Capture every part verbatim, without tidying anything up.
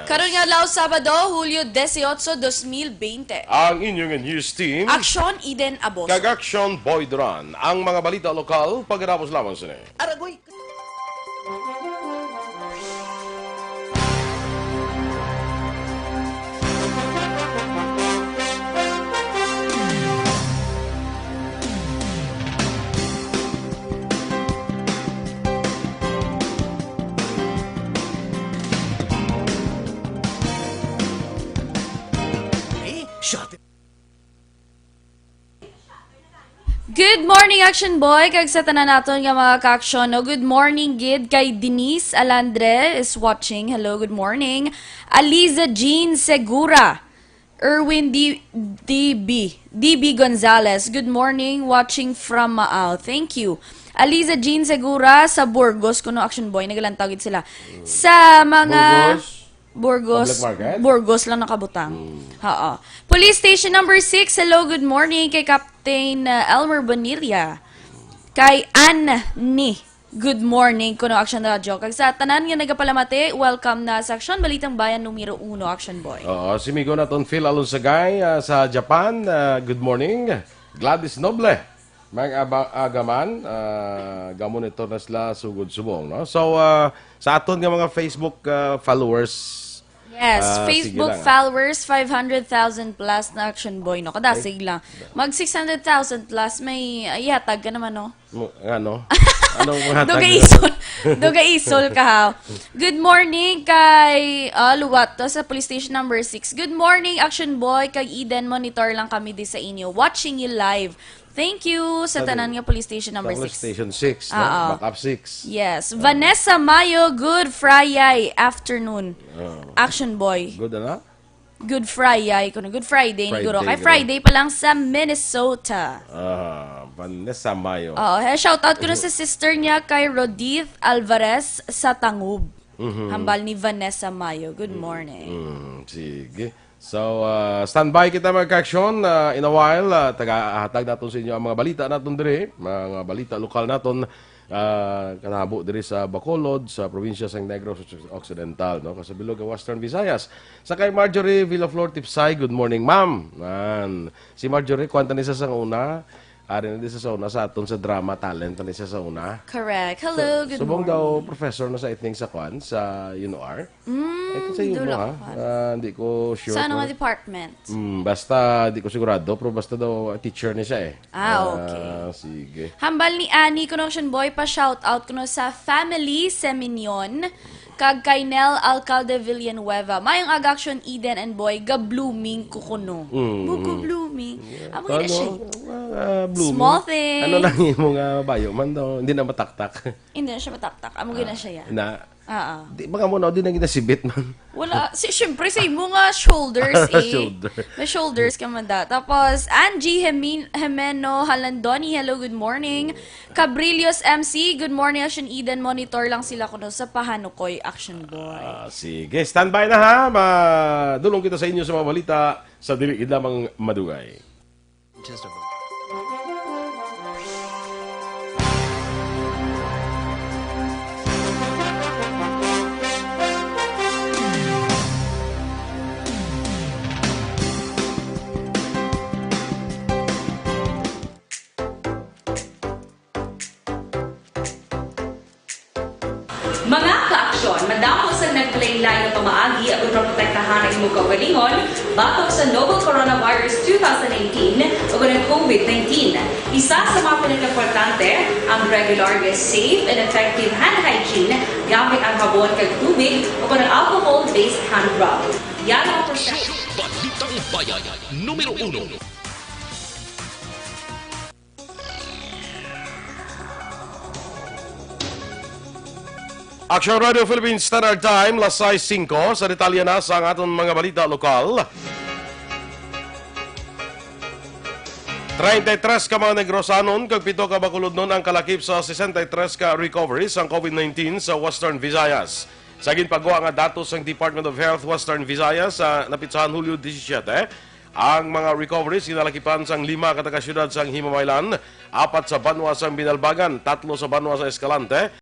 Karon nga adlaw, Sabado, Hulyo dieciocho, dos mil veinte. Ang inyong news team, Aksyon Eden Aboso. Kag Aksyon Boy Duran. Ang mga balita lokal, pagkatapos lamang sini. Aragoy. Good morning, Action Boy, kag sa tanan naton nga mga ka-aksyon, no? Good morning gid kay Denise Alandre is watching. Hello, good morning. Aliza Jean Segura, Erwin D-, D B, D B Gonzalez, good morning, watching from Maao. Thank you. Aliza Jean Segura sa Burgos, kuno, Action Boy, nagalantaw gid sila. Sa mga Burgos? Burgos, Public Market? Burgos lang nakabutang. Hmm. Oo. Police Station number six, hello, good morning kay Captain, uh, Elmer Bonilla. Kay Annie, good morning, kuno Action Radyo. Kag sa tanan nga nagapalamati, welcome na sa Action Balitang Bayan numero uno, Action Boy. Oo, si Migo naton Phil Alonsagay, ah, sa Japan. Ah, good morning. Gladys Noble, mag-aba-, agaman, ah, gamonitor na sila sugod subong, no? So, ah, sa aton nga mga Facebook, ah, followers, Yes, ah, sige Facebook lang, ah. Followers, five hundred thousand plus na, Action Boy, no? Kadasig lang. Mag six hundred thousand plus, may, ah, ihatag ka naman, no? Mo-, ano? Anong mga Dugay tag- isol. Dugay isol ka, ha? Good morning kay, ah, Luwat to sa police station number six. Good morning, Action Boy, kag Eden. Monitor lang kami di sa inyo. Watching you live. Thank you sa Sabi, tanan nga police station number sa police six. Station six, no? Oo. Backup six. Yes. Oo. Vanessa Mayo, good Friday afternoon. Oo. Action Boy. Good, ano? Good Friday, kuno Good Friday ni Friday, Guro. Kay Guro. Friday pa lang sa Minnesota. Ah, Vanessa Mayo. Oo, eh, shout out ko na sa sister niya kay Rodith Alvarez sa Tangub. Mhm. Hambal ni Vanessa Mayo. Good morning. Mm, sige. So, ah, standby kita, mga ka-aksyon. Ah, in a while, ah, taga-, hatag naton sa inyo ang mga balita naton diri, mga balita lokal naton, ah, kanabo diri sa Bacolod, sa probinsya sang Negros Occidental, no? Kasabilog ang Western Visayas. Sa kay Marjorie Villaflor Tipsay, good morning, ma'am. Man, si Marjorie, kuwan ta ni sa sang una, ari na di sa una sa aton sa drama talent, ta ni sa sa una. Correct. Hello, So, good subong morning. Daw professor na sa, I think, sa kuwan, sa U N O R. Mm, Ay, sa U N O R, dula ha? Ko, kuwan. Ah, hindi ko sure Sa ano kung nga department? Mm, basta, di ko sigurado, pero basta daw, ah, teacher ni siya eh. Ah, Ah, okay. Sige. Hambal ni Annie, kuno, Action Boy, pa-shout out kuno sa family Seminion, kag kay Nel Alcalde Villanueva. Mayong aga, Action Eden and Boy, ga-blooming ko kuno. Mm, Buko mm. blooming. Yeah. Amo na Ano? siya. Ah, blooming. Small thing. Ano lang yung mga bayo man daw, hindi na mataktak. Hindi na siya mataktak. Amo Ah, na siya, ya. na, Oo. Di ba ka mo na, di na ginasibit man. Wala. Si, syempre, sa imo nga shoulders, eh. Shoulder. May shoulders ka man da. Tapos, Angie Hemin-, Hemeno Halandoni, hello, good morning. Cabrillos M C, good morning, Action Eden. Monitor lang sila kuno sa Pahanukoy, Action Boy. Ah, sige, standby na ha. Madulong kita sa inyo sa mga balita sa dili gid lamang madugay. Just a moment. Mga ka-aksyon, madamo sang naglain-lain nga pamaagi agon maprotektahan ang imong kaugalingon batok sa novel coronavirus two thousand nineteen o ang COVID nineteen. Isa sa mga pinakaimportante ang regular nga safe and effective hand hygiene gamit ang habon kag tubig o ang alcohol-based hand rub. Yan ang proteksyon. Balitang Bayan, numero uno. Action Radio Philippines Standard Time, las sais singko. Sa detalye na sa ang aton mga balita lokal. Treinta y tres ka mga Negrosanon kag pito ka Bacolodnon ang kalakip sa sesenta y tres ka recoveries sang COVID nineteen sa Western Visayas. Sa ginpagwa nga datos sang Department of Health Western Visayas sa napitsahan Hulyo disisiete, ang mga recoveries ginalakipan sang lima ka taga-siyudad sang Himamaylan, apat sa banwa sang Binalbagan, tatlo sa banwa sa Escalante,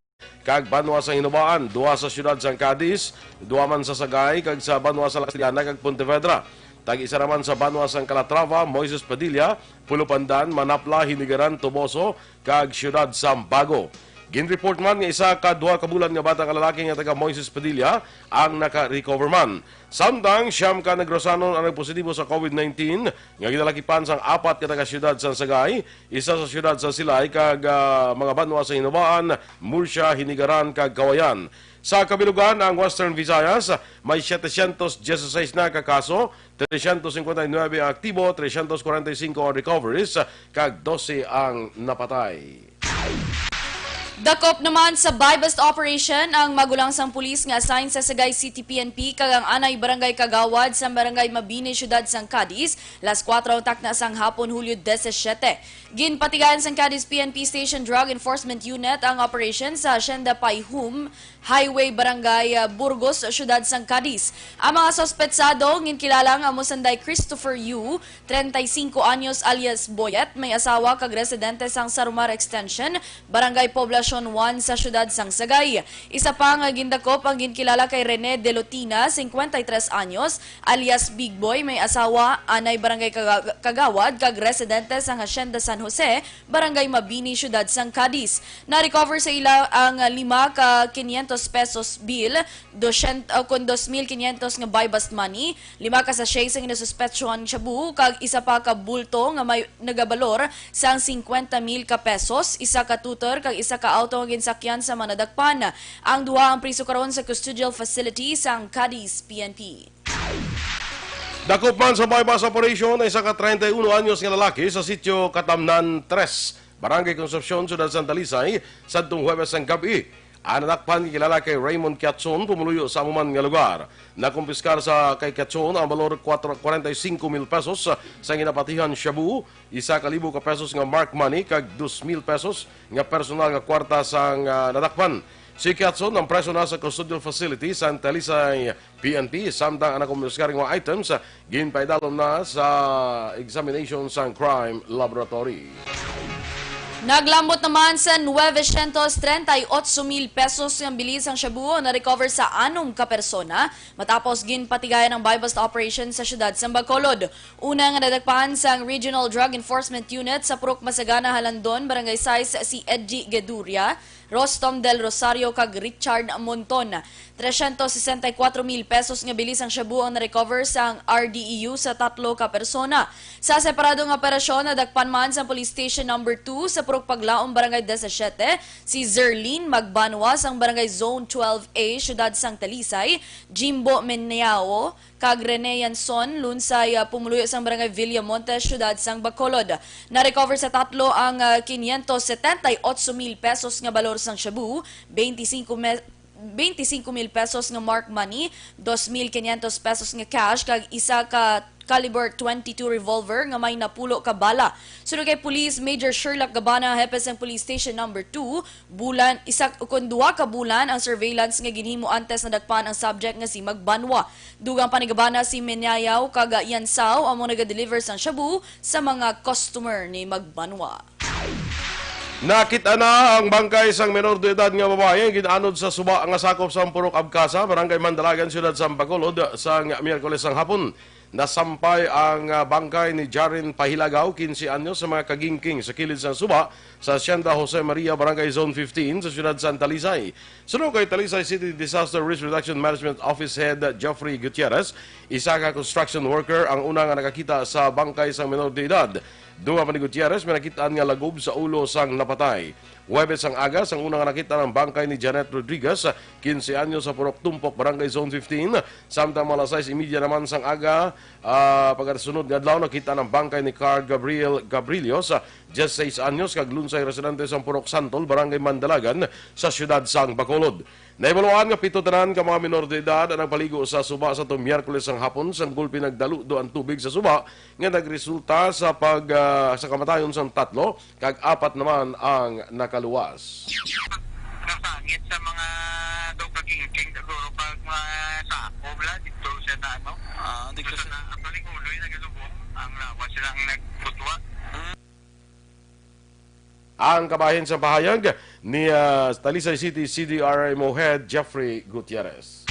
kag banwa sang Hinubaan, duha sa siyudad sang Cadiz, duha man sa Sagay, kag sa banwa sa La Castellana kag Pontevedra. Tag-isa naman sa banwa sang Calatrava, Moises Padilla, Pulupandan, Manapla, Hinigaran, Toboso, kag siyudad sang Bago. Ginreport man nga isa ka duha ka bulan nga bata nga lalaki nga taga Moises Padilla ang naka-recover man. Samtang siyam ka Negrosanon ang nagpositibo sa COVID nineteen nga ginalakipan sang apat ka taga siyudad sang Sagay, isa sa siyudad sa Silay, kag, ah, mga banwa sa Hinubaan, Murcia, Hinigaran, kag Kawayan. Sa kabilugan, ang Western Visayas may setecientos dieciséis na ka kaso, trescientos cincuenta y nueve ang aktibo, trescientos cuarenta y cinco ang recoveries, kag dose ang napatay. Dakop naman sa buy-bust operation ang magulang sang pulis nga assigned sa Sagay City P N P kag ang anay barangay kagawad sa Barangay Mabini, siyudad sang Cadiz, las kuwatro ang takna sang hapon, Hulyo disisiete. Ginpatigayan sang Cadiz P N P Station Drug Enforcement Unit ang operation sa Hacienda Paihum, Highway, Barangay, ah, Burgos, siyudad sang Cadiz. Ang mga suspetsado ginkilala nga amo sanday Christopher Yu, treinta y cinco anyos, alias Boyet, may asawa kag residente sang Sarumar Extension, Barangay Poblacion one sa siyudad sang Sagay. Isa pa nga gindakop ang ginkilala kay Rene Delotina, cincuenta y tres anyos, alias Big Boy, may asawa, anay barangay kaga-, kagawad kag residente sang Hacienda San Jose, Barangay Mabini, siyudad sang Cadiz. Na-recover sa ila ang lima ka quinientos pesos bill, dosyen-, ah, kun dos mil quinientos nga buy-bust money, lima ka sachet sang ginasuspetsyohan shabu, kag isa pa ka bulto nga may nagabalor sang cincuenta mil ka pesos, isa ka tutor, kag isa ka auto nga ginsakyan sa mga nadakpan. Ang duha ang priso karon sa custodial facility sang Cadiz P N P. Dakop man sa buy-bust operation ang isa ka treinta y uno anyos nga lalaki sa sitio Katamnan tres, Barangay Concepcion, Siyudad sang Talisay, sadtong Huwebes sang gab-i. Ang nadakpan gikilala kay Raymond Kiatson, pumuluyo sa amo man nga lugar. Nakumpiskar sa kay Kiatson ang balor kuwatro, kwarenta y singko mil pesos sa ginapatihan shabu, isa ka libo ka pesos nga marked money, kag dos mil pesos nga personal nga kwarta sang, ah, nadakpan. Si Kiatson ang preso na sa custodial facility sa Talisay P N P, samtang ang nakumpiskar nga mga items, ah, ginpaidalom na sa examination sang crime laboratory. Naglambot naman sa novecientos treinta y ocho mil pesos nga bilis sang shabu ang na-recover sa anom ka persona matapos ginpatigayan ang buy-bust operation sa siyudad sang Bacolod. Una nga nadakpan sang Regional Drug Enforcement Unit sa Purok Masagana, Halandon, Barangay sais, si Edgy Geduria, Rostom Del Rosario, kag Richard Monton. Trescientos sesenta y cuatro mil pesos nga bilis sang shabu ang na-recover sang R D E U sa tatlo ka persona. Sa separado nga operasyon, nadakpan man sa Police Station Number two sa Purok Paglaom, Barangay disisiete, si Zerlin Magbanwa sang Barangay Zone twelve A, Siyudad sang Talisay, Jimbo Meneao, kag Rene Yanson Lunsay, ah, pumuluyo sang Barangay Villamonte, Siyudad sang Bacolod. Na-recover sa tatlo ang, ah, quinientos setenta y ocho mil pesos nga balor sang shabu, twenty-five me-, twenty-five mil pesos nga marked money, dos mil quinientos pesos nga cash, kag isa ka caliber twenty-two revolver nga may napulo ka bala. Suno kay Police Major Sherlock Gabana, hepe sang Police Station Number two, bulan, isa ukon duha ka bulan ang surveillance nga ginhimo antes nadakpan ang subject nga si Magbanwa. Dugang pa ni Gabana, si Menyayaw kag Yansaw amo nagadeliver sang shabu sa mga customer ni Magbanwa. Nakit-an na ang bangkay sang menor de edad nga babayi nga gin-anod sa suba nga sakop sang Purok Abcasa, Barangay Mandalagan, Siyudad sang Bacolod, sang Miyerkules sang hapon. Nasampay ang, ah, bangkay ni Jaren Pahilagaw, quince anyos, sa mga kagingking sa kilid sang suba sa Hacienda Jose Maria, Barangay Zone fifteen, sa siyudad sang Talisay. Suno kay Talisay City Disaster Risk Reduction Management Office Head Geoffrey Gutierrez, isa ka construction worker ang una nga nakakita sa bangkay sang menor de edad. Dugang pa ni Gutierrez, may nakit-an nga lagob sa ulo sang napatay. Huwebes sang aga, sang una nga nakit-an ang bangkay ni Janet Rodriguez, quince anyos, sa Purok Tumpok, Barangay Zone fifteen, samtang mga alas sais y media naman sang aga, ah, pagkasunod nga adlaw, nakit-an ang bangkay ni Carl Gabriel Gabrillos, ah, diyesisais anyos, kag Lunsay, residente sang Purok Santol, Barangay Mandalagan, sa siyudad sang Bacolod. Nahibaluan nga pito tanan ka mga menor de edad ang nagpaligo sa suba sa ito Miyerkules sang hapon, sang gulpi nagdaludo ang tubig sa suba nga nagresulta sa pag, ah, sa kamatayon sang tatlo, kag apat naman ang nakaluwas. Nasangit sa mga daw kagingking, siguro pag mga sako, bla, dito siya na ano. Ah, di ko sa na, actually, uloy nagalubong. Ang lawas silang nagkutwa. Ang kabahin sa pahayag, ni, ah, Talisay City C D R M O Head Jeffrey Gutierrez.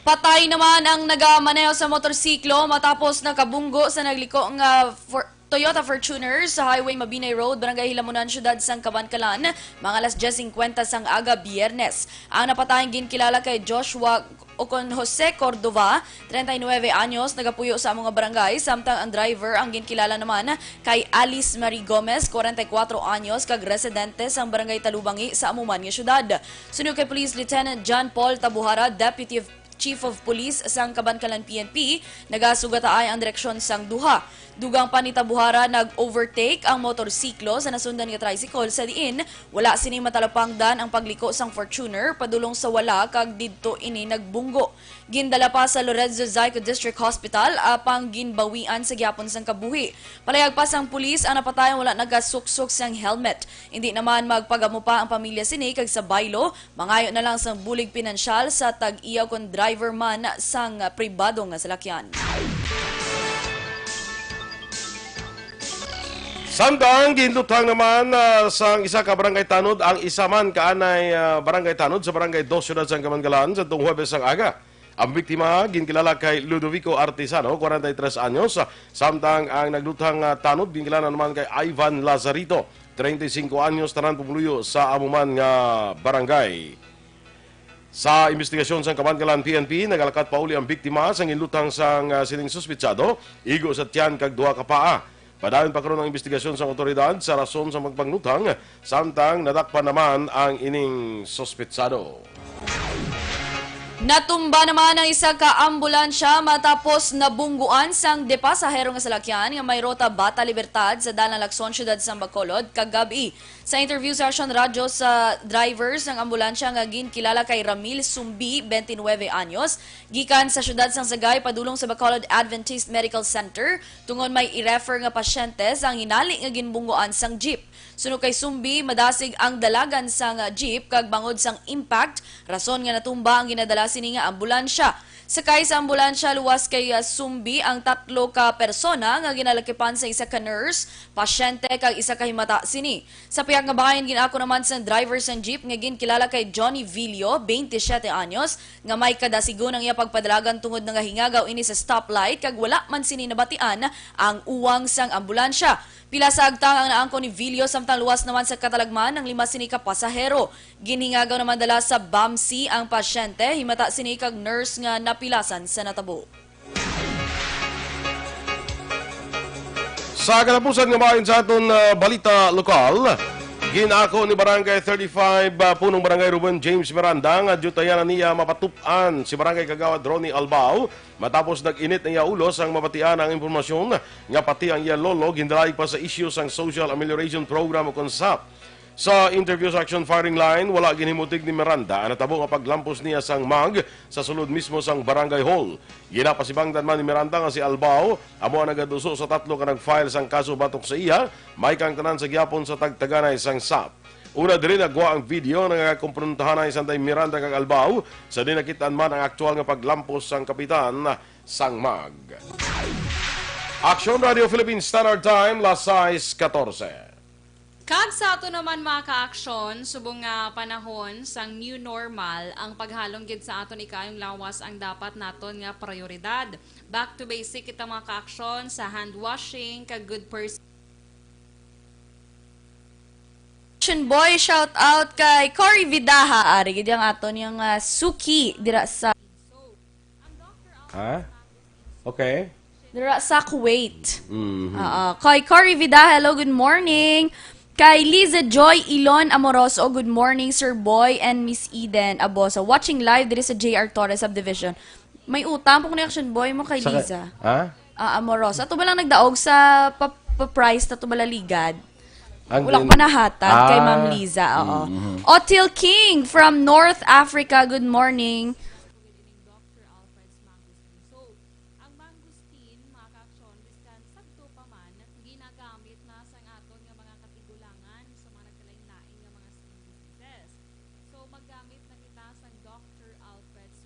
Patay naman ang nagamaneho sa motorsiklo matapos nakabunggo sa nagliko nga For-, Toyota Fortuner sa Highway Mabinay Road, Barangay Hilamunan, Siyudad sang Kabankalan, mga alas diyes singkwenta sang aga, Biyernes. Ang napatay ginkilala kay Joshua Ocon Jose Cordova, treinta y nueve anyos, nagapuyo sa amo nga barangay, samtang ang driver ang ginkilala naman kay Alice Marie Gomez, kwarenta y kuwatro anyos, kag residente sang Barangay Talubangi sa amo man nga siyudad. Suno kay Police Lieutenant John Paul Tabuhara, Deputy Chief of Police sang Kabankalan P N P, nagasugataay ang direksyon sang duha. Dugang pa ni Tabuhara, nag-overtake ang motorsiklo sa nasundan nga tricycle, sa diin wala sini matalapangdan ang pagliko sang Fortuner padulong sa wala kag didto ini nagbunggo. Gindala pa sa Lorenzo Zico District Hospital, apang ginbawian sa gihapon sang kabuhi. Palayag pa sang pulis, ang napatay wala nagasuksok sang helmet. Indi naman magpagamo pa ang pamilya sini, kag sa baylo, mangayo na lang sang bulig pinansyal sa tag-iya kon driver man sang pribado nga salakyan. Samtang ginluthang naman, ah, sang isa ka barangay tanod ang isa man kaanay, ah, barangay tanod sa Barangay Dos, Siyudad sang Kabankalan, sa tong Huwebes sang aga. Ang biktima ginkilala kay Ludovico Artisano, kwarenta y tres anyos, samtang ang nagluthang, ah, tanod ginkilala naman kay Ivan Lazarito, treinta y cinco anyos, tanan pumuluyo sa amo man nga barangay. Sa imbestigasyon sang Kabankalan P N P, nagalakat pauli ang biktima sang ginluthang sang, ah, sining suspetsado, igo sa tiyan kag duha ka paa. Padayon pa karon ang imbestigasyon sang awtoridad sa rason sang pagpangluthang, samtang nadakpan naman ang ining suspetsado. Natumba naman ang isa ka ambulansya matapos nabungguan sang de pasahero nga salakyan nga may ruta Bata Libertad sa Dalan Lacson, Siyudad sang Bacolod, kagab-i. Sa interview sa Aksyon Radyo sa driver sang ambulansya nga ginkilala kay Ramil Sumbi, twenty-nueve anyos, gikan sa siyudad sang Sagay padulong sa Bacolod Adventist Medical Center, tungod may i-refer nga pasyente sa hinali nga ginbunggoan sang jeep. Suno kay Sumbi, madasig ang dalagan sang jeep kag bangod sang impact, rason nga natumba ang ginadala sini nga ambulansya. Sakay sa ambulansya luwas kay, ah, Sumbi ang tatlo ka persona nga ginalakipan sa isa ka nurse, pasyente, kag isa ka himata sini. Sa pihak nga bahin, gin-ako naman sang driver sang jeep nga ginkilala kay Johnny Villo, twenty-siyete anyos, nga may kadasigon ang iya pagpadalagan tungod nangahingagaw ini sa stoplight kag wala man sini nabatian ang uwang sang ambulansya. Pila sa agtang ang naangkon ni Villo, samtang luwas naman sa katalagman ang lima sini ka pasahero. Ginhingagaw naman dala sa BAMC ang pasyente, himata sini kag nurse nga napilasan sa natabo. Sa katapusan nga bahin sa aton, ah, balita lokal, gin-ako ni Barangay thirty-five, ah, Punong Barangay Ruben James Miranda nga diyutayan na niya mapatup-an si Barangay Kagawad Ronnie Albao matapos nag-init ang iya ulo sang mabatian ang impormasyon nga pati ang iya lolo gindalaig pa sa isyu sang Social Amelioration Program o kon SAP. Sa interview sa Action Firing Line, wala ginhimutig ni Miranda ang natabo nga paglampos niya sang mag sa sulod mismo sang barangay hall. Ginapasibangdan man ni Miranda nga si Albao amo ang nagaduso sa tatlo ka nag-file sang kaso batok sa iya, may kang tanan sa gihapon sa tagtaganay sang SAP. Una diri nagwa ang video nga nagakomprontahanay santay Miranda kag Albao, sa diin nakit-an man ang aktual nga paglampos sang kapitan sang mag. Action Radio Philippine Standard Time, las sais katorse. Kag sa ato naman, mga ka-aksyon, subong nga panahon sang new normal, ang paghalong gid sa aton ikaayong lawas ang dapat naton nga prioridad. Back to basic kita, mga ka-aksyon, sa hand washing kag good pers- Action Boy, shout out kay Cory Vidaha. Ari gid ang aton yung, ah, suki dira sa Ha? Okay. Dira sa Kuwait. Mhm. Oo. Kay Cory Vida, hello, good morning. Kay Liza Joy Ilon Amoroso, good morning, Sir Boy and Miss Eden Abosa. Watching live diri sa J R Torres Subdivision. May utang po ni Action Boy mo kay Sa ka-, Liza. Ha? Ah, Amoroso. Ato ba lang nagdaog sa pa-, pa-price na to bala ligad? Ang Wala ko din- pa nahatag kay Ah. Ma'am Liza. Oo. Mhm. Otil King from North Africa, good morning. Doctor Alfred's mangosteen soap. Ang mangosteen, mga ka-aksyon, bisan sagto pa man, ginagamit na sang aton nga mga katigulangan sa mga nagkalain-lain nga mga skin diseases. So, maggamit na kita sang Doctor Alfred's.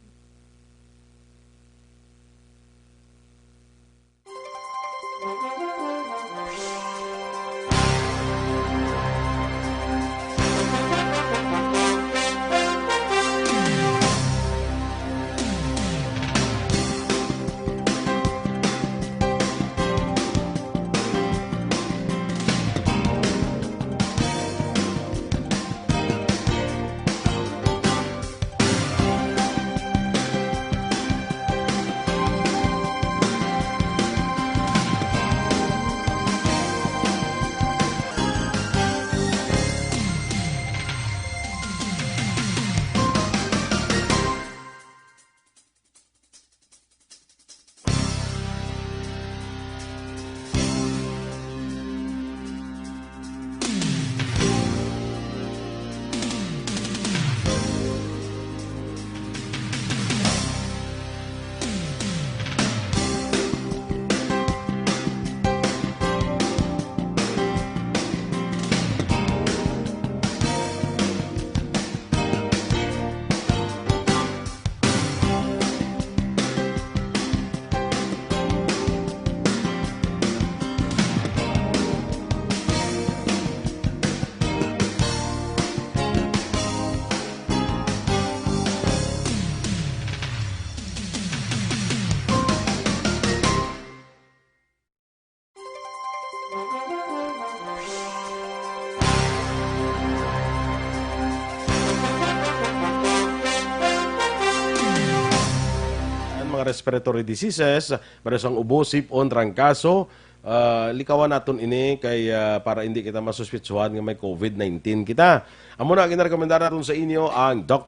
mga respiratory diseases, pero sang ubo, sipon, trangkaso, ah, likawan naton ini kay, ah, para hindi kita masuspitsuhan nga may covid nineteen kita. Amo na ang ginarekomendar naton sa inyo ang Doc-,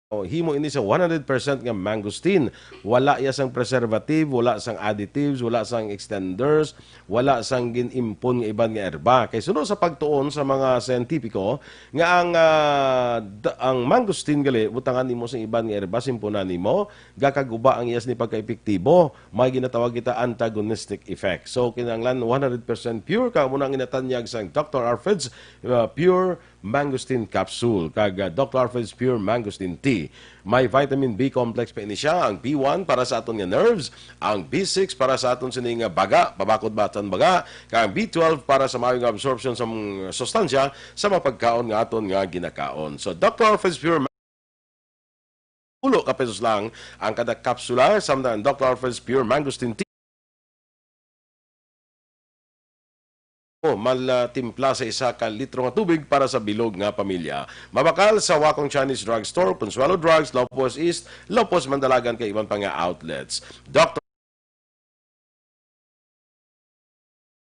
oh, himo ini sa one hundred percent nga mangosteen. Wala iya sang preservative, wala sang additives, wala sang extenders, wala sang gin-impon nga iban nga erba. Kay suno sa pagtuon sa mga siyentipiko nga ang, ah, d-, ang mangosteen gali, butangan nimo sang iban nga erba, simpunan nimo, gakaguba ang iyas ni pagkaepektibo. May ginatawag kita antagonistic effect. So, kinahanglan one hundred percent pure, ka muna ang ginatanyag sang Doctor Arfed's, uh, Pure Mangosteen Capsule kag, uh, Doctor Arfed's Pure Mangosteen Tea. May vitamin B complex pa ini siya, ang B one para sa aton nga nerves, ang B six para sa aton sini nga baga, pabakod ba aton baga, kag ang B twelve para sa maayong absorption sa mga sustansya sa mga pagkaon nga aton nga ginakaon. So, Doctor Arfed's Pure Ulo ka pesos lang ang kada kapsula, samtang ang Doctor Alfred's Pure Mangosteen Tea o malatimpla sa isa ka litro nga tubig para sa bilog nga pamilya. Mabakal sa Wakong Chinese Drug Store, Consuelo Drugs, Lopez East, Lopez Mandalagan, kay iban pa nga outlets. Doctor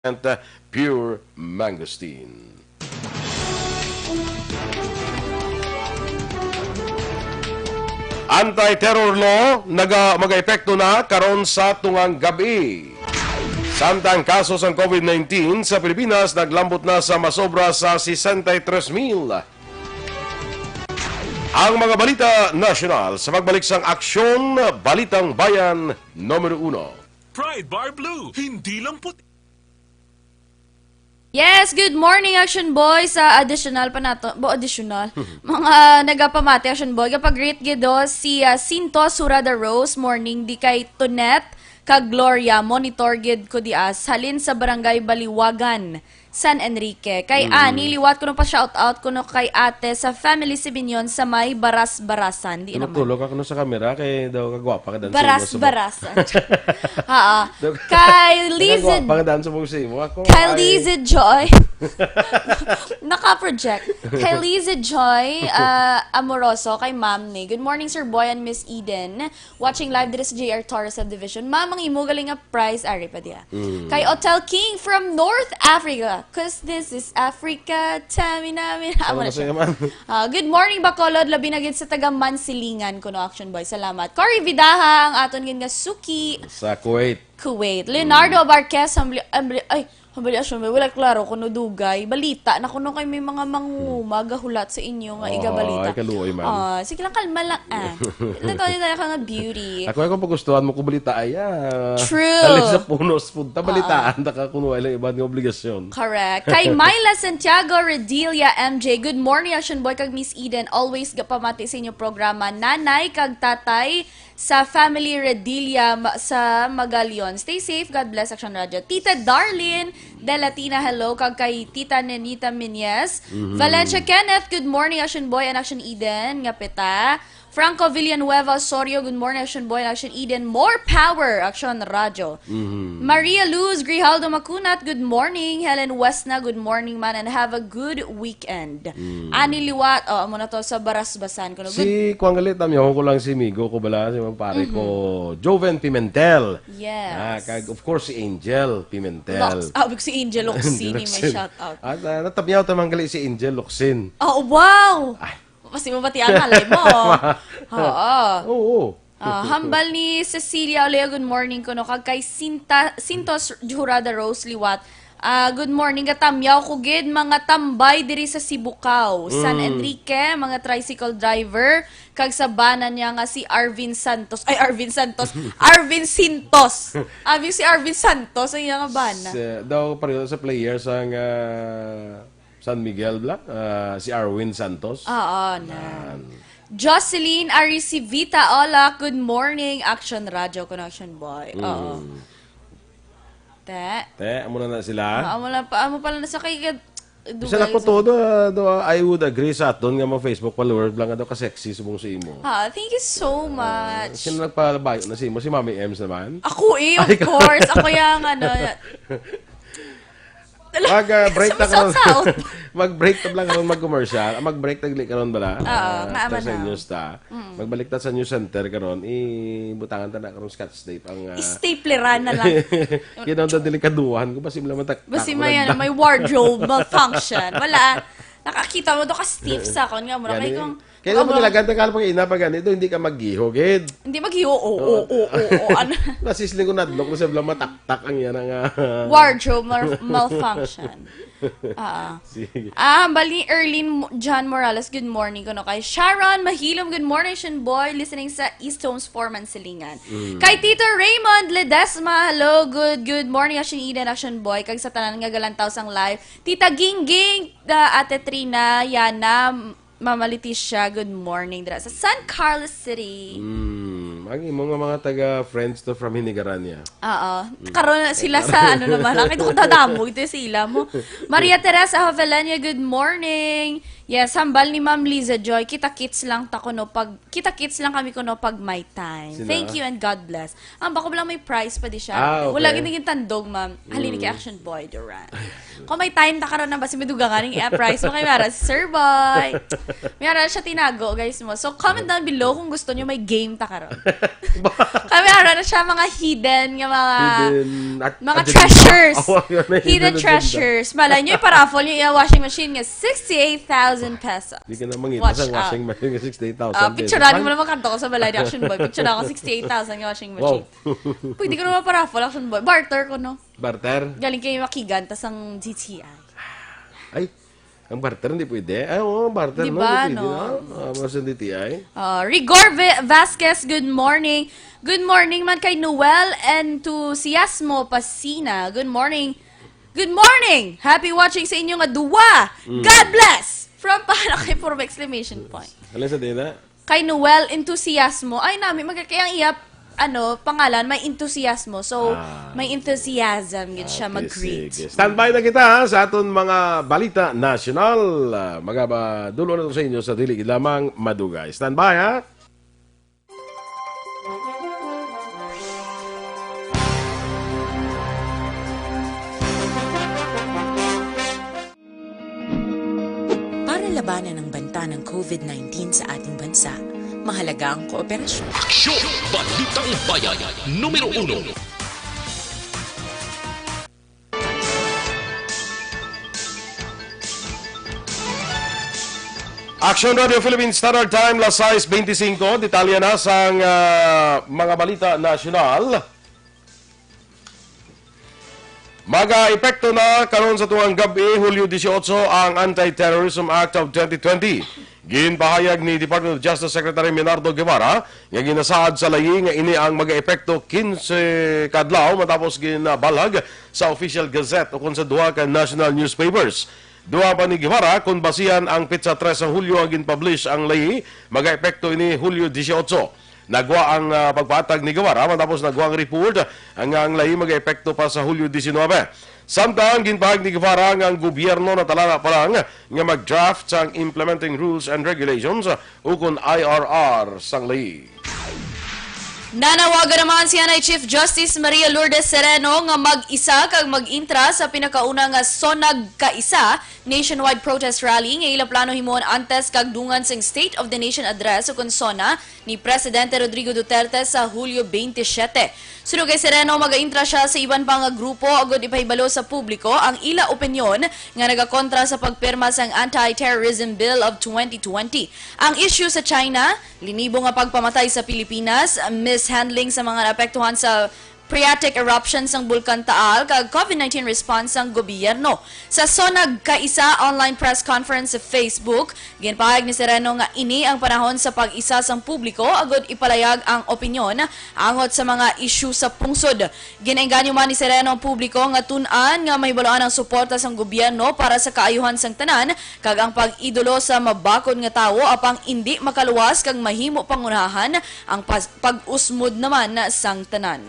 and, uh, Pure Mangosteen. Anti-terror law naga-, mag-epekto na karon sa tungang gabi. Samtang kaso sang covid nineteen sa Pilipinas naglambot na sa masobra sa sesenta y tres mil. Ang mga balita nasyonal sa pagbalik sang Aksyon Balitang Bayan numero uno. Pride Bar Blue, hindi lang puti. Yes, good morning, Action Boy. Sa additional pa nato, bo, additional. Mga nagapamati, Action Boy. Kapag greet gid do si, ah, Sinto Surada Rose, morning di kay Tonet kag Gloria, monitor gid ko dias. Halin sa Barangay Baliwagan, San Enrique. Kay Mm. Ani, liwat ko no pa shout out ko no kay ate sa family Sibinyon sa may Baras-Barasan. Di naman. Tulog ako no sa kamera kay daw kagwapa ka dan sa imo sa Baras-barasan. Haa. Daw Kay Lizzie, kagwapa ka dan sa imo sa imo. Ako kay ay Lizzie Joy. Naka-project. Kay Lizzie Joy, ah, Amoroso, kay Ma'am ni. Good morning, Sir Boy and Miss Eden. Watching live diri sa J R Torres Subdivision. Ma'am, ang imo galing nga prize, ari pa diya. Mm. Kay Hotel King from North Africa. 'Cause this is Africa. Tami namin. Ano Amo na na siya. Siya, ma'am? Ah, good morning, Bacolod. Labi na gid sa taga Mansilingan kuno, Action Boy. Salamat. Cory Vidaha, ang aton gid nga suki. Sa Kuwait. Kuwait. Leonardo Mm. Abarquez, Hambli-, Hambli-, ay, Hambali, Action Boy, wala klaro kuno dugay. Balita na kuno kay may mga manguma gahulat sa inyo nga Oh, igabalita. Ay, kaluoy, ma'am. Ah, sige lang, kalma lang, ah. Natawa na ka nga beauty. Ako, ako pagustuhan mo ko balita, ay, ah. True. Dali sa punos, punta, Ah, balitaan, ah. Ta ka kuno, ay lang iba nga obligasyon. Correct. Kay Myla Santiago Redilia, M J, good morning, Action Boy, kag Miss Eden. Always gapamati sa inyo programa. Nanay kag tatay, sa family Redilla ma-, sa Magalion. Stay safe. God bless, Action Radyo. Tita Darlene de Latina, hello. Kag kay Tita Nenita Meñez. Mhm. Valencia Kenneth, good morning, Action Boy and Action Eden. Nga peta. Franco Villanueva Osorio, good morning, Action Boy and Action Eden. More power, Action Radyo. Mhm. Maria Luz Grijaldo Macunat, good morning. Helen Wesna, good morning, man, and have a good weekend. Mm. Ani liwat, oh, amo na to sa Barasbasan. Kuno, good. Si Kuang Galit, namyaw ko lang si Migo ko bala, si mga pare ko, Mhm. Joven Pimentel. Yes. Ah, kag, of course, si Angel Pimentel. Lox-, ah, si Angel Loxini, may Loxin. Shout out. At, ah, natamyaw tamang gali si Angel Loxin. Oh, wow! Ay. Pasi mo batian, malay mo. Oo. Oo. Ah, hambal ni Cecilia Oleo, good morning kuno. Kag kay Sinta, Sintos Jurada Rose Liwat. Ah, good morning. Gatamyaw ko gid, mga tambay diri sa Sibukaw, San Mm. Enrique, mga tricycle driver, kag sa bana niya nga si Arvin Santos. Ay, Arvin Santos. Arvin Sintos. Abi si Arvin Santos ang iya nga bana. Sa, daw pareho sa player sa nga San Miguel bla? Ah, si Arwin Santos. Oo, na. Nan. Jocelyn Aricivita, hola, good morning, Action Radio, kuno Action Boy. Oo. Mm. Te. Te, amo na na sila? Ah, amo lang pa, amo pala na sa kay, Bisan dugay ako sa to, do, do, I would agree sa aton nga mga Facebook followers lang nga daw ka-sexy subong sa imo. Ah, thank you so Ah, much. Sino nagpalabayo na sa imo? Si Mami Ems naman? Ako eh, of Ay, ikaw. Course. Ako yung ano, Mag, ah, break ta karon. Mag-break ta lang karon, mag-commercial. Ah, mag-break ta gali karon bala. Oo, ah, nga ta sa man. News ta. Mm. Magbalik ta sa news center karon. Ibutangan ta na karon scotch tape ang, ah, stapleran na lang. Kaya daw delikaduhan ko, basi mo lang matak-, basi may, ano, may wardrobe malfunction. Wala. Nakakita mo do ka stiff sa akon nga mura kay kung Kaya mo nila ganta ka pag ina pa ganito, hindi ka maggiho, gid. Hindi maghiyo, oo, oo, oo, oo, ano? Nasisling ko nadlok na sa bala mataktak ang yana nga. Wardrobe mal-, malfunction. Ah. Sige. Ah, hambal ni Erlene Mo-, John Morales, good morning kuno kay Sharon Mahilom, good morning, Shin Boy, listening sa East Homes Foreman Silingan. Mm. Kay Tito Raymond Ledesma, hello, good, good morning, Action Eden, Action Boy, kag sa tanan nga galantaw sang live. Tita Gingging, ah, Ate Trina, Yana, Mama Leticia, good morning dira sa San Carlos City. Mm, ang imo nga mga taga friends to from Hinigarania. Oo. Mm. Karon na sila sa ano naman, nakita ko dadamo ito sa ila mo. Maria Teresa Jovelenia, good morning. Yes, hambal ni Ma'am Liza Joy, kita-kits lang ta kuno pag, kita-kits lang kami kuno pag may time. Sila? Thank you and God bless. Ang bako lang may price pa di siya. Ah, okay. Wala gid naging tandog, ma'am. Halin kay Mm. Action Boy Duran. Kung may time ta karon na basi may dugangan ning price mo kay Mara, Sir Boy. Mara siya tinago, guys mo. So, comment down below kung gusto nyo may game ta karon. Kami ara na siya mga hidden nga mga Hidden at-, mga agenda. Treasures. Oh, yun, may hidden Hidden agenda. Treasures. Malay nyo, iparaffle nyo yung washing machine nga sixty-eight thousand pesos. Di ka na mangita Watch sa out. Washing machine nga sixty-eight thousand Ah, pesos. Picture mo naman kanto ko sa balay ni Action Boy. Picture ako sixty-eight thousand nga washing machine. Wow. Pwede ko naman paraffle, Action Boy. Barter ko, no? Barter? Galing kayo makigan, tas ang G T I. Ay, ang barter hindi pwede? Ay, oo, ang barter, Di no? ba, Hindi pwede, no? No? Ah, mas ang D T I. Ah, Rigor Ve-, Vasquez, good morning. Good morning man kay Noel Entusiasmo Pasina. Good morning. Good morning! Happy watching sa inyo nga duwa! Mm. God bless! From Pahala kay Purba exclamation point. Alam sa dina? Kay Noel Entusiasmo. Ay, nami, mag-, kaya ang iya, ano, pangalan, may entusiasmo. So, Ah. may enthusiasm gid siya Ah, mag-greet. Sige. Standby na kita, ha, sa aton mga balita nasyonal. Ah, magabadulo na to sa inyo sa dili gid lamang madugay. Standby, ha? Para labanan ang banta ng covid nineteen sa ating bansa, mahalaga ang kooperasyon. Aksyon! Balitang Bayan, numero uno. Action Radio Philippine Standard Time, las sais beintisinco. Detalye na sang, ah, mga balita nasyonal. Mag-epekto na karon sa tuang gab-i, Hulyo dieciocho, ang Anti-Terrorism Act of twenty twenty. Ginpahayag ni Department of Justice Secretary Menardo Guevara nga ginasaad sa layi nga ini ang mag-epekto quince ka adlaw matapos ginabalhag sa Official Gazette ukon sa duha ka national newspapers. Duha pa ni Guevara, kon basihan ang petsa tres sa Hulyo ang ginpublish ang layi, mag-epekto ini Hulyo dieciocho. Nagwa ang, ah, pagpatag ni Guevara matapos nagwa ang report nga ang layi mag-epekto pa sa Hulyo diecinuebe. Samtang ginpahayag ni Guevara nga ang gobyerno natalana pa lang nga mag-draft sang implementing rules and regulations ukon I R R sang layi. Nanawagan naman si Hanay Chief Justice Maria Lourdes Sereno nga mag-isa kag mag-intra sa pinakauna nga SONAG Kaisa nationwide protest rally nga ila plano himuon antes kag dungan sing State of the Nation Address ukon SONA ni Presidente Rodrigo Duterte sa Hulyo twenty-seven. Suno kay Sereno, mag-intra siya sa iban pa nga grupo agud ipahibalo sa publiko ang ila opinyon nga nagakontra sa pagpirma sang Anti-Terrorism Bill of twenty twenty. Ang issue sa China, linibo nga pagpamatay sa Pilipinas, mishandling sa mga naapektuhan sa phreatic eruption sang Bulkan Taal, kag covid nineteen response sang gobyerno. Sa SONAG Kaisa online press conference sa Facebook, ginpahayag ni Sereno nga ini ang panahon sa pag-isa sang publiko agud ipalayag ang opinyon angot sa mga isyu sa pungsod. Ginaengganyo man ni Sereno ang publiko nga tun-an nga mahibaluan ang suporta sang gobyerno para sa kaayuhan sang tanan kag ang pag-idolo sa mabakod nga tawo apang indi makaluwas kag mahimo pangunahan ang pas-, pag-usmod naman sang tanan.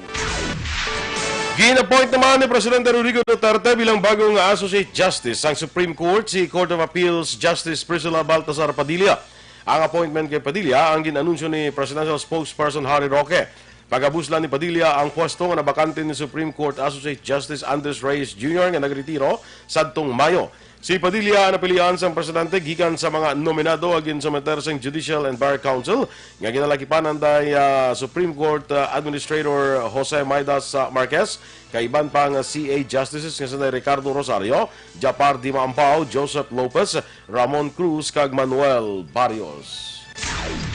Gin-appoint naman ni Presidente Rodrigo Duterte bilang bago nga Associate Justice sang Supreme Court si Court of Appeals Justice Priscilla Baltasar Padilla. Ang appointment kay Padilla ang gin-anunsyo ni Presidential Spokesperson Harry Roque. Pagabuslan ni Padilla ang pwesto nga nabakante ni Supreme Court Associate Justice Andres Reyes Junior nga nagretiro sadtong Mayo. Si Padilla napilian sang presidente gikan sa mga nominado nga ginsumiter sang Judicial and Bar Council nga ginalakipan anday, ah, Supreme Court, ah, Administrator Jose Maidas, ah, Marquez, kag iban pa nga C A justices nga sila Ricardo Rosario, Japar Dimaampao, Joseph Lopez, Ramon Cruz kag Manuel Barrios.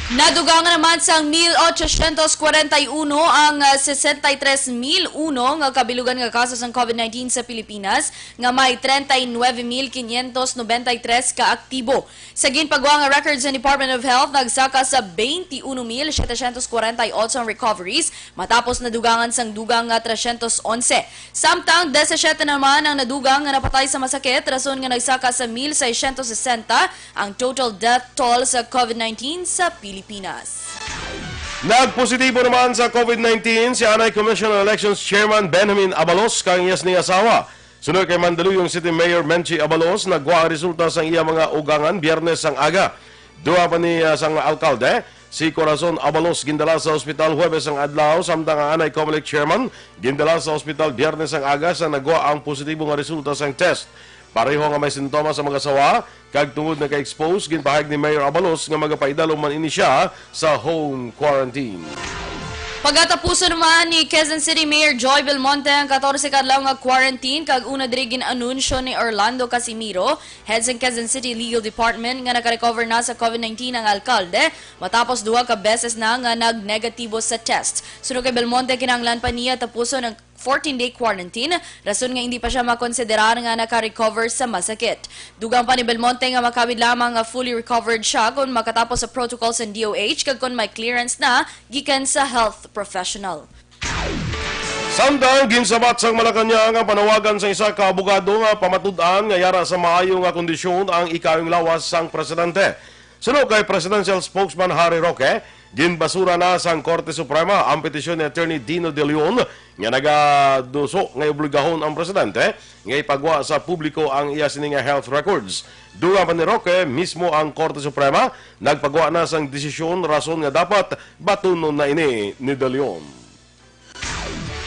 Nadugangan naman sang mil ochocientos kwarenta y uno ang, ah, sesenta y tres mil uno nga kabilugan nga kaso sang COVID nineteen sa Pilipinas, nga may treinta y nueve mil quinientos noventa y tres ka aktibo. Sa ginpagwa nga records sa Department of Health, nagsaka sa twenty-uno mil setecientos kwarenta y ocho ang recoveries, matapos nadugangan sang dugang nga trescientos onse. Samtang disisiete naman ang nadugang nga napatay sa masakit, rason nga nagsaka sa mil seiscientos sesenta ang total death toll sa COVID nineteen sa Pilipinas. Nagpositibo naman sa COVID nineteen si anay Commission on Elections Chairman Benjamin Abalos kag iya sining asawa. Suno kay Mandaluyong City Mayor Menchie Abalos, nagwa ang resulta sang iya mga ugangan Biyernes sang aga. Duha pa ni, ah, sang alkalde, si Corazon Abalos, gindala sa ospital Huwebes ang adlaw, samtang ang anay Comelec chairman gindala sa ospital Biyernes ang aga sa nagwa ang positibo nga resulta sang test. Pareho nga may sintomas ang mag-asawa, kag tungod naka-expose, ginpahayag ni Mayor Abalos nga magapaidalom man ini sia sa home quarantine. Pagatapuson naman ni Quezon City Mayor Joy Belmonte ang katorse ka adlaw nga quarantine, kag una diri gin-anunsyo ni Orlando Casimiro, head sang Quezon City Legal Department, nga naka-recover na sa COVID nineteen ang alkalde matapos duha ka beses na nga nag-negatibo sa test. Suno kay Belmonte, kinahanglan pa niya tapuson ang fourteen-day quarantine, rason nga hindi pa siya makonsiderar nga naka-recover sa masakit. Dugang pa ni Belmonte nga makawid lamang nga fully recovered siya kon makatapos sa protocol sa D O H kag kon may clearance na gikan sa health professional. Samtang ginsabat sang Malacañang ang panawagan sa isa ka abogado nga pamatud-an nga yara sa maayo nga kondisyon ang ikayong lawas sang presidente. Suno kay Presidential Spokesman Harry Roque, ginbasura na sang Korte Suprema ang petisyon ni Attorney Dino De Leon nga nagaduso nga obligahon ang presidente nga ipagwa sa publiko ang iya sini nga health records. Dugang pa ni Roque, mismo ang Korte Suprema nagpagwa na sang desisyon, rason nga dapat batunon na ini ni De Leon.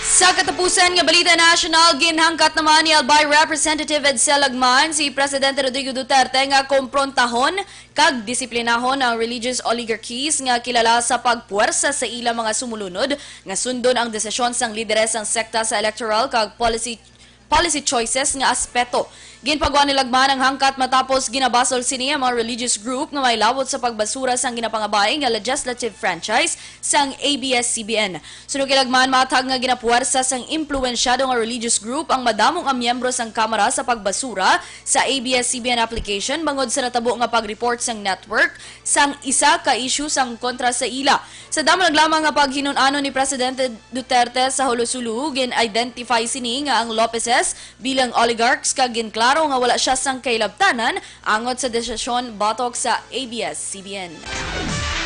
Sa katapusan nga balita nasyonal, ginhangkat naman ni Albay Representative Edsel Lagman si Presidente Rodrigo Duterte nga komprontahon kag disiplinahon ang religious oligarchies nga kilala sa pagpuwersa sa ila mga sumulunod nga sundon ang desisyon sang lideres sang sekta sa electoral kag policy policy choices nga aspeto. Ginpagwa ni Lagman ang hangkat matapos ginabasol sini ang mga religious group nga may lawot sa pagbasura sang ginapangabay nga legislative franchise sang A B S C B N. Suno kay Lagman, matag nga ginapuwersa sang impluwensyado nga religious group ang madamo nga miyembro sang Kamara sa pagbasura sa A B S C B N application bangod sa natabo nga pag-report sang network sang isa ka issue sang kontra sa ila. Sa damo lang lamang nga paghinun-anon ni Presidente Duterte sa hulos-hulo, gin-identify sini nga ang Lopezes bilang oligarchs kag ginklaro nga wala siya sang kahilabtanan angot sa desisyon batok sa A B S C B N.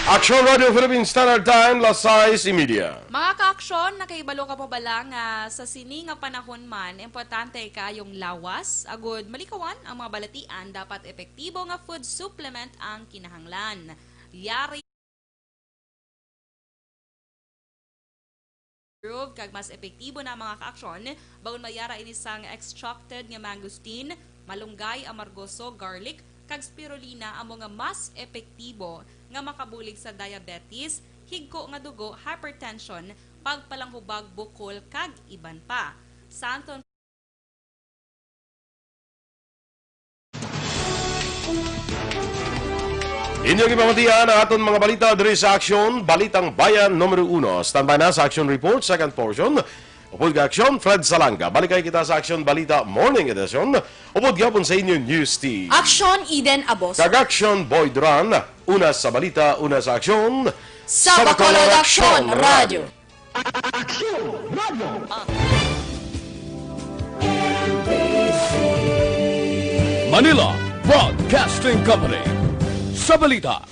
Aksyon Radio Philippine Standard Time, las sais y media. Mga kaaksyon, nakahibalo ka pa bala nga sa sini nga panahon man, importante kaayong lawas? Agud malikawan ang mga balatian, dapat epektibo nga food supplement ang kinahanglan. Yari improve kag mas epektibo na mga kaaksyon, bangod mayara ini sang extracted nga mangosteen, malunggay, amargoso, garlic, kag spirulina amo nga mas epektibo nga makabulig sa diabetes, higko nga dugo, hypertension, pagpalanghubag, bukol, kag iban pa. Sa Anton Inyo gipamatian ang aton mga balita diri sa Aksyon, Balitang Bayan numero uno. Standby na sa Aksyon Report, second portion. Upod ka Aksyon, Fred Salanga. Balik kay kita sa Aksyon Balita Morning Edition. Upod gyapon sa inyo News Team. Aksyon, Eden Abos. Kag Aksyon, Boy Duran. Una sa balita, una sa aksyon. Sa Bacolod Aksyon Radio. Aksyon Radio. Manila Broadcasting Company. Sa balita.